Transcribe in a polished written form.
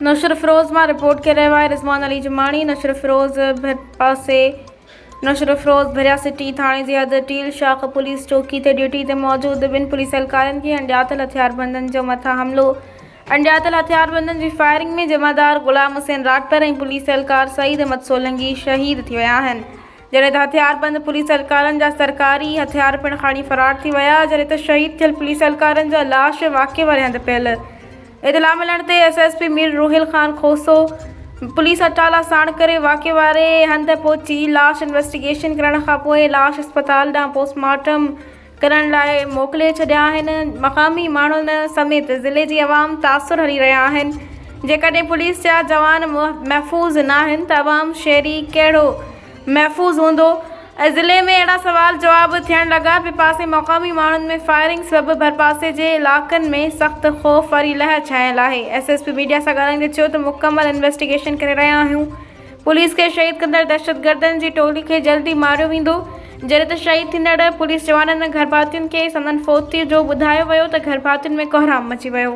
نوشھروفيروز مان رپورٽ ڪري رهيو آهي رضوان علي جماڻي نوشھروفيروز ڀرپاسي نوشھروفيروز ڀريا سٽي ٿاڻي جي حد ٽيل شاخ پوليس چوڪي تي ڊيوٽي تي موجود ٻن پوليس اهلڪارن کي اڻڄاتل هٿياربندن جو مٿان حملو اڻڄاتل هٿياربندن جي فائرنگ ۾ جمعدار غلام حسين راٺپر ۽ پوليس اهلڪار سعيد احمد سولنگي شهيد ٿي ويا آهن جڏهن ته هٿياربند پوليس اهلڪارن جا سرڪاري هٿيار پڻ کڻي فرار ٿي ويا جڏهن ته شهيد ٿيل پوليس اهلڪارن جا لاش واقعي واري هنڌ پيل اطلاع ملڻ تي S S P Mir Rohil Khan Khoso police اٽالا ساڻ ڪري واقعي واري هنڌ پهچي لاش انويسٽيگيشن ڪرڻ کانپوء لاش اسپتال ڏانهن پوسٽ مارٽم ڪرڻ لاء موڪلي ڇڏيا آهن مقامي ماڻهن سميت ضلعي جي عوام تاثر هلي رهيا آهن جيڪڏهن پوليس جا جوان محفوظ ناهن ته عوام شهري ڪهڙو محفوظ هوندو ۽ ضلعي ۾ اهڙا سوال جواب ٿيڻ لڳا ٻئي پاسي مقامي ماڻهن ۾ فائرنگ سبب ڀرپاسي جي علائقن ۾ سخت خوف واري لهر ڇانيل آهي ايس ايس پي ميڊيا سان ڳالهائيندي چيو ته مڪمل انويسٽيگيشن ڪري رهيا آهيون پوليس کي شهيد ڪندڙ دهشتگردن جي ٽولي کي جلدي ماريو ويندو جڏهن ته شهيد ٿيندڙ پوليس جوانن گهرڀاتين کي سندن فوتي جو ٻڌايو ويو ته گهرڀاتين ۾ ڪهرام مچي ويو.